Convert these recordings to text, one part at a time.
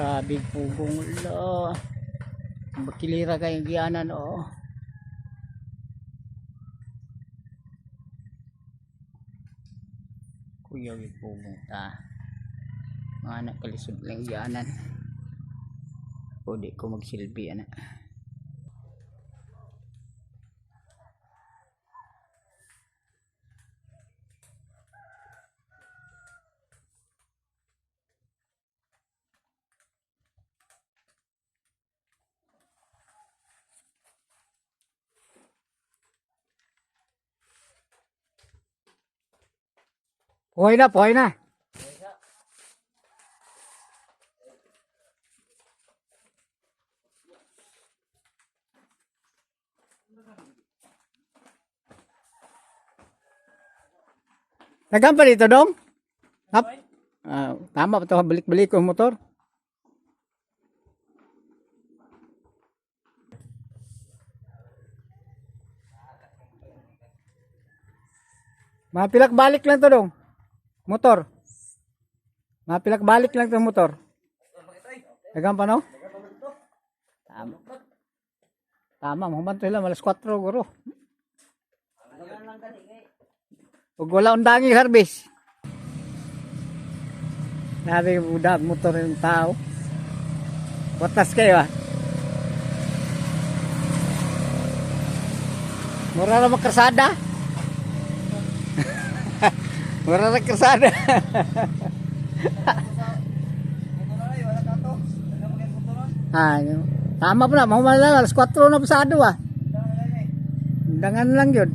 Grabe pugong lo. Bakilira kayong gianan, oh. Kuya pugong ta. Mga anak kalisod lang gianan. O di ko magsilbi ana. Puhay na, puhay na. Nagampa pa dito, Dong? Hap? Ah, tama pa ito, balik-balik ko ang motor. Mapilak balik lang to, Dong. Motor. Mapilak balik lang to motor. Nagampa no? Tama. Tama, human to sila alas 4 guro. Ug wala undangi service. Nabi budak motor yung tao. Watas kayo ah. Mura ra magkarsada. Mura ra karsada. Ah, yun. Tama po na, mahuman lang alas 4 na pasado ah. Undangan lang yun.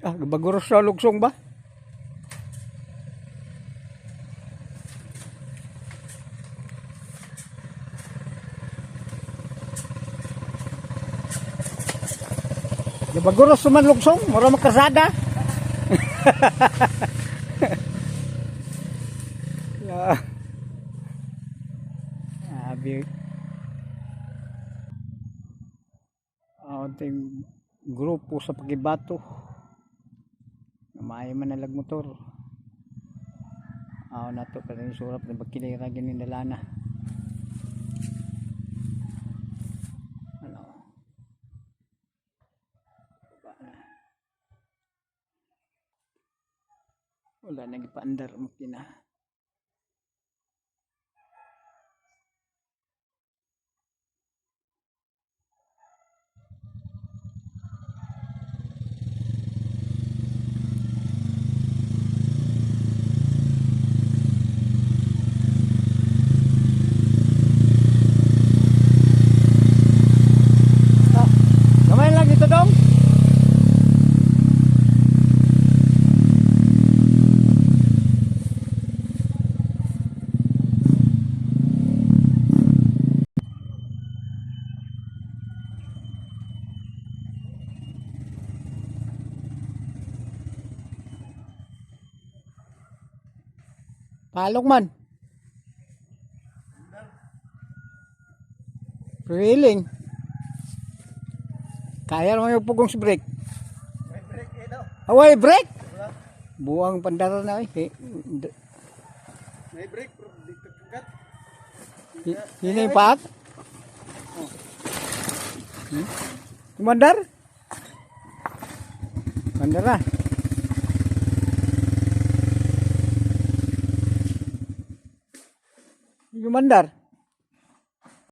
Ah, baguros sa lugsong ba? Baguros man lugsong, mura magkasada. Yeah. Abi. Aunting grupo sa pagibato. Maayo man nalag motor. Aw nato pa rin surap na bagkilira gini dalana. Ano? Baba na. Wala nang ipaandar makina. Ah, gamay lang dito, Dong. Palok man. Feeling. Kaya naman yung pugong sa brake. May break eh daw. Away, brake! Buwang pandara na eh. May break pero di kagat. Hina yung paat? Kumandar? Mandar na. Gumandar.